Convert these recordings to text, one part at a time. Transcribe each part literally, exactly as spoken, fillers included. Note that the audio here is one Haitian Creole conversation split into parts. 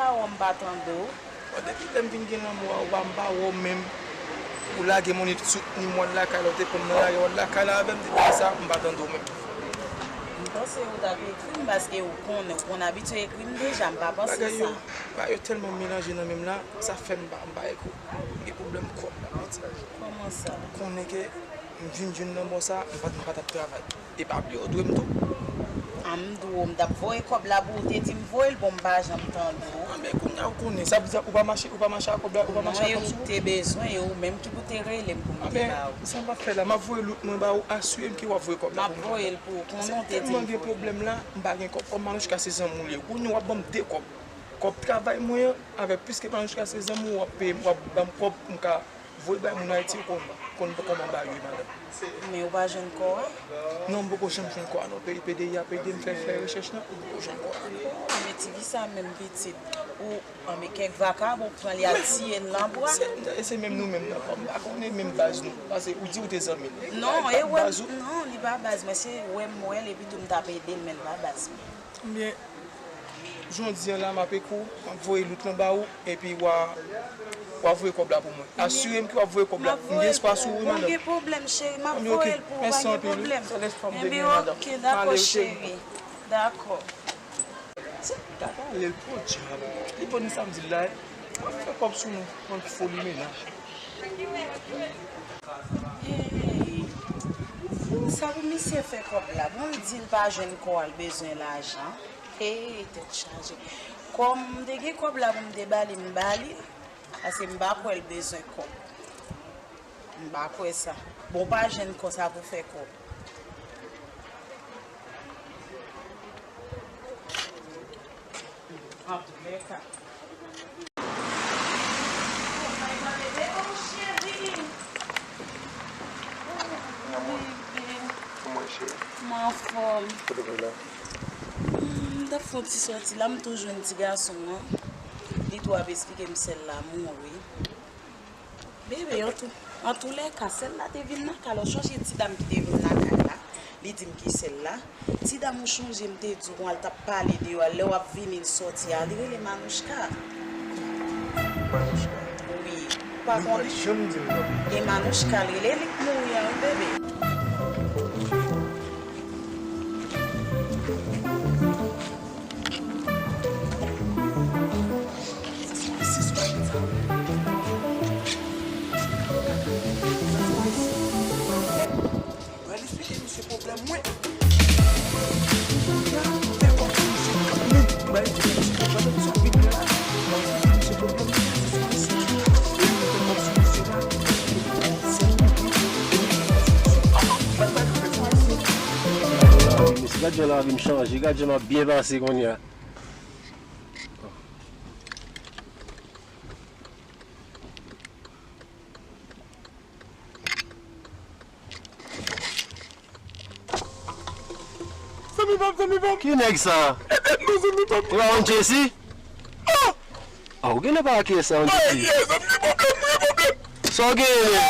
pa wè w, m pa tande w. Bon, depi lè m vin gen lanmou a, ou pa, m pa wè w menm. Ou lage m, ou ni soutni m, w al lakay la, ou te pran m nan lari a, w al lakay la avè m, depi lè sa, m pa tande w menm. M panse ou t ap ekri m, paske ou konnen, ou konn abitye ekri m deja, m pa panse sa. Bagay yo, bagay yo tèlman melanje nan men m la, sa fè m pa, m pa ekri w. M gen pwoblèm kòb la, pitit. Kòman sa? Ou konnen ke m vin jwenn nan bò sa, m pa, m pa t ap travay. E pa bliye, ou dwe m tou. A, m dwe w, m t ap voye kòb la pou ou te di m voye l, bon, m pa janm tande w. Anben, kounye a ou konnen, sa vle di ou pa mache, ou pa mache ak kòb la, ou pa mache ak kòb sou ou? Non, e ou te bezwen, e ou menm ki pou te rele m pou m te ba ou. Anben, sa m ap fè la, m ap voye lout mwen ba ou, asire m ke w ap voye kòb la pou mwen. M ap voye l pou ou, konnen ou te di m voye l. Paske m tèlman gen pwoblèm la, m pa gen kòb. Kòm Manouchka se zanmi w li ye, kounye a w ap ban m de kòb. Kòb travay mwen an, avèk plis ke Manouchka se zanmi w, w ap peye m, w ap ban m kòb pou m ka voye bay moun Ayiti, ou konn, konn kòman bagay yo ye, madanm. Men ou pa jwenn kò a? Non, m poko janm jwenn kò a non. P D I ap ede m fè, fè rechèch lan, ou poko jwenn kò a. Oh, men ti fi sa menm pitit. Ou, anben kèk vakabon pran li al tiye l nan bwa. Se, se menm nou menm nan, m pa konnen menm baz nou. Paske ou di ou te zanmi l. Non, e wè, non, li pa baz mwen, se wè m wè l, epi tou m t ap ede l, men l pa baz mwen. Ebyen, jodi a la, m ap ekri w, m ap voye lout lan ba ou, epi w a, w a voye kòb la pou mwen. Asire m ke w ap voye kòb la. M gen espwa sou ou, wi, madanm. Bon, gen pwoblèm, cheri, m ap voye l pou ou, pa gen pwoblèm. Ebyen, oke, dakò, cheri. Dakò. Ti gade ale l, podyab. Li vini samdi la, m ap fè kòb sou nou, bann foli mennaj. Hey, sa pou misye fè kòb la. Bon, l di l pa jwenn kò a, l bezwen lajan. Hey, tèt chaje. Kòm m te gen kòb la pou m te ba li, m ba li. Paske m pa kwè l bezwen kòb. M pa kwè sa. Bon, w pa jwenn kò sa pou fè kòb. Antouka. Bebe. Kòman w ye, cheri? M anfòm. Kote w ye la? Hmm, m t ap fè yon ti sòti la, m tou jwenn ti gason an. Li tou ap esplike m sè l la mouri. Bebe, an tou, antoulèka, sè l la te vin lakay la. Ou chonje ti dam ki te vin lakay la? Li di m ki sè l la. Ti dam ou chonje m te di w, al t ap pale deyò a, lè w ap vini l sòti a, li rele Manouchka. Manouchka? Wi. Ou pa konnen? Li pa janm di m non. E Manouchka l rele, li k mouri an, wi, bebe. Pral esplike misye pwoblèm mwen. Mesye, gad jan lavi m chanje, gad jan m ap byen pase kounye a. Zanmi pa m, zanmi pa m. Ki nèg sa? Ede m non, zanmi pa m. Ou pa konn Jesse? Ah! Ah, ou genlè pa wè kiyès sa, Jesse. Ay, zanmi, pwoblèm, wi, pwoblèm. Sa w genyen menm?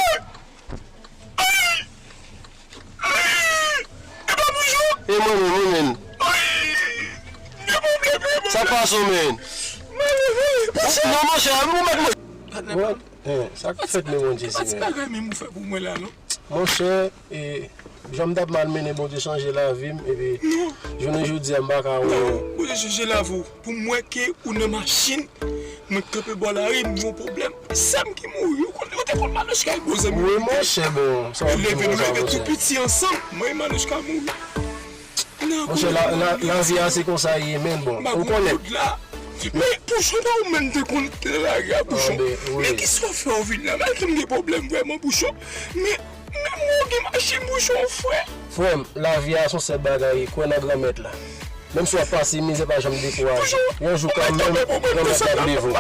Ay! Ay! Ay! E pa Bouchon? E mwen menm, wi, menm. Ay! Gen pwoblèm, wi, pwoblèm. Sa k pase w, menm? Malere, Bouchon. Non, monchè, ou mèt mwen. Patnè pa m. Eh, sa k fèt menm, Jesse, menm? Ti bagay menm ou fè pou mwen la, non? Monchè, e, jan m t ap malmennen, Bondye chanje lavi m, epi jounen jodi a, m pa ka wè. Non, Bondye chanje lavi w. Pou m wè ke ou nan machin, mwen kanpe bò lari, m gen yon pwoblèm. Sè m ki mouri, ou konn, ou te konn Manouchka, bon zanmi m. Wi, monchè, bon, sa w ap di m konsa, monchè. Leve, nou leve tou piti ansanm, mwen e Manouchka mouri. Monchè, la, la, lavi a se konsa l ye, men bon, ou konnen. Men Bouchon, pa ou menm te konn lari a, Bouchon. Men kisa w fè w vin la? Malgre m gen pwoblèm vrèman, Bouchon. Men, men mwen gen machin, Bouchon, frè. Frè m, lavi a se yon sèl bagay, kwè nan Granmèt la. Menm si w ap pase mizè, pa janm dekouraje. Yon jou kanmenm, Granmèt ap leve w.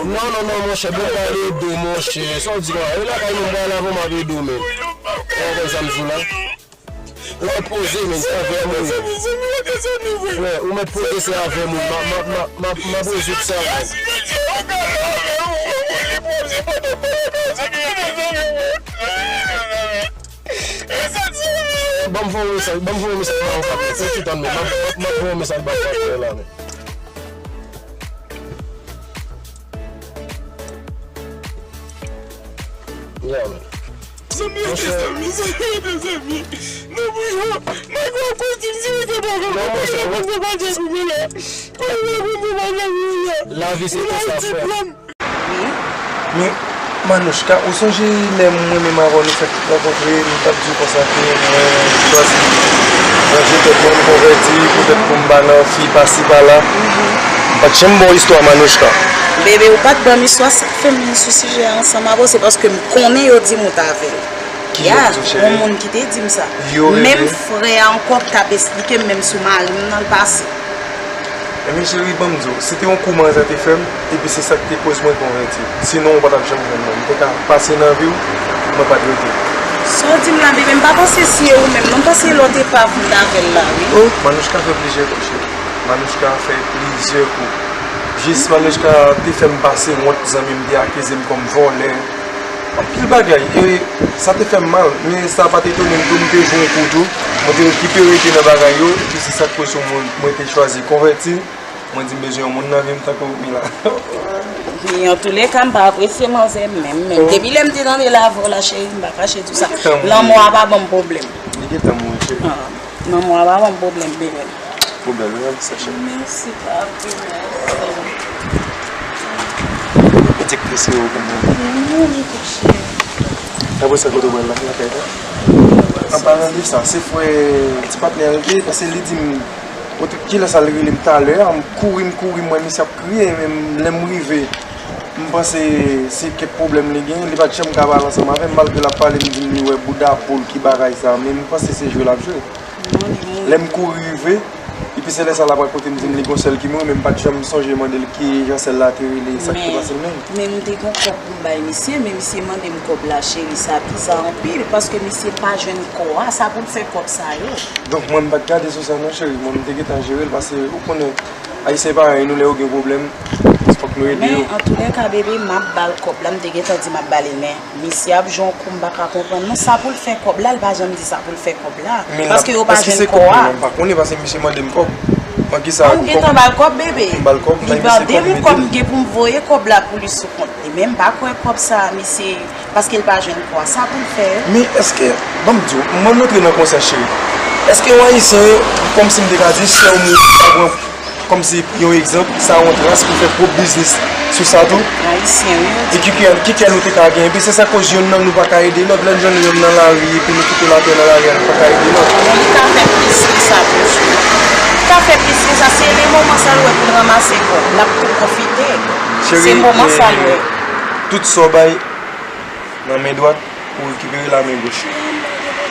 Non, non, non, monchè, Bondye ap ede w, monchè. Sa w di konsa? E lakay nou m pral avan m ap ede w, men. Ou konprann sa m di w la? Ou mèt poze, men, se avè m ou ye. Frè, ou mèt poze, se avè m ou ye. M a, m a, m a, m a, m ap rezoud sa, men. Ban m voye yon mesaj, ban m voye yon mesaj ba yon patnè. Fè ti tann, men. M ap, m ap, m ap voye yon mesaj ba yon patnè la, men. Zanmi yo te zanmi, zanmi yo te zanmi. Non, mwen yo, nèg yo ap kontinye, se pa konn konn se pa djab ou la. Konn se pa djab ou la. Lavi se konsa, frè. Men, Manouchka, ou sonje lè mwen menm avè w nou fèk rankontre, m t ap di w konsa ke mwen chwazi ranje tèt mwen, m konvèti, poutèt pou m pa nan fi pasi pala. M pa t janm ba w istwa Manouchka. Bebe, ou pa t ban m istwa, sa k fè m vin sou sijè a ansanm avè w, se paske m konnen yo di m ou t avè l. Ki yo di w, cheri? Ya, yon moun ki te di m sa. Yo rele. Menm frè a ankò k t ap esplike m, menm sou mari m nan l pase. Ebyen, cheri, ban m di w, se te yon kou manzè te fè m, epi se sa k te koz mwen konvèti. Sinon, ou pa t ap janm jwenn mwen. M te ka pase nan vi w, mwen pa t rete. Sa w di m la, bebe, m pa panse si e ou menm, non, m panse lòt epa vin avè l la, wi. Oh, Manouchka fè plizyè kou, cheri. Manouchka fè plizyè kou. Jis Manouchka te fè m pase wont, zanmi m te akize m kòm vòlè. Anpil bagay, e sa te fè m mal, men sa pa t etone m tou, m te jwe yon kou tou. Mwen te rekipere te nan bagay yo, epi se sa k fè sou mwen, mwen te chwazi konvèti. Mwen di m bezwen yon moun nan vi m tankou Mila. Men antouleka, m pa apresye manzè menm, menm. Oh. Depi lè m te tande lavwa w la, cheri, m pa kache di w sa. Li gentan mouri. Lanmò a pa ban m pwoblèm. Li gentan mouri, cheri. Ah, lanmò a pa ban m pwoblèm, bebe. Pwoblèm, wi, sa cheri. Mèsi, papi, mèsi. Pitit, mèsi ou konprann. Non, li touche. Apre sa, kote w pral la, lakay la? An palan de sa, se frè ti patnè a l te ye, paske li di m, kote, kilè sa l rele m talè a, m kouri, m kouri, m wè misye ap kriye, men lè m rive, m panse se kèk pwoblèm li genyen, li pa t janm ka pale ansanm avè m, malgre l ap pale, m di m li wè bouda poul ki bagay sa, men m panse se jwe l ap jwe. Non, li mouri. Lè m kouri rive, epi se lè sa l ap rakonte m, di m li gon sè l ki mouri, men m pa t janm sonje mande l ki jan sè l la te rele, sa k te pase l menm. Men m te gon kòb pou m bay misye, men misye mande m kòb la, cheri, sa biza anpil, paske misye pa jwenn kò a, sa pou l fè kòb sa yo. Donk, mwen, m pa t gade sou sa non, cheri, mwen, m te gentan jere l, paske ou konnen, Ayisyen parèy nou, lè yo gen pwoblèm, fòk nou ede yo. Men, antouleka, bebe, m ap ba l kòb la, m te gentan di m ap ba li, men misye ap jwe yon kou m pa ka konprann non. Sa pou l fè kòb la, l pa janm di sa pou l fè kòb la. Paske yo pa jwenn kò a. Mwen pa konnen, paske misye mande m kòb. An kisa? Ou gentan ba l kòb, bebe? M ba l kòb, li mande m kòb, m gen pou m voye kòb la pou li sou kont li. Men m pa kwè kòb sa, misye, paske l pa jwenn kò a. Sa pou l fè? Men èske, ban m di w, mwen antre nan konsyans, cheri. Èske yon Ayisyen, kòmsi m te ka di, sè w mouri, pa pran kòmsi yon egzanp, sa yon tras pou fè pwòp biznis sou sa tou. Ayisyen, wi, yo di. E ki kè, ki kè nou te ka gen? Epi se sa koz yonn nan nou pa ka ede lòt. Lè n jwenn yonn nan lari, epi nou kite l atè nan lari a, nou pa ka ede lòt. Bon, li ka fè plis ke sa toujou. Li ka fè plis ke sa. Se le moman sa l wè pou l ranmase kòb, l ap tou pwofite. Se moman sa l wè. Tout sa w bay nan men dwat, ou rekipere la men goch.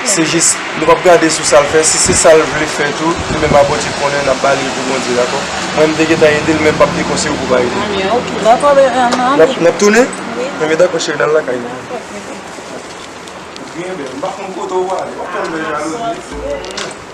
Se jis, nou p ap gade sou sa l fè. Si se sa l vle fè tou, li menm a Bondye konnen, n ap ba li pou Bondye, dakò? Mwen, m te gentan ede l, men m p ap te konseye w pou w pa ede l. Anben, oke, dakò, ben, an, an, n ap, n ap tounen? Wi. Enben, dakò, cheri, n al lakay nou. Dakò, bebe. Ou byen bèl. M pa konn kote w ale. W ap fè m fè jalouzi.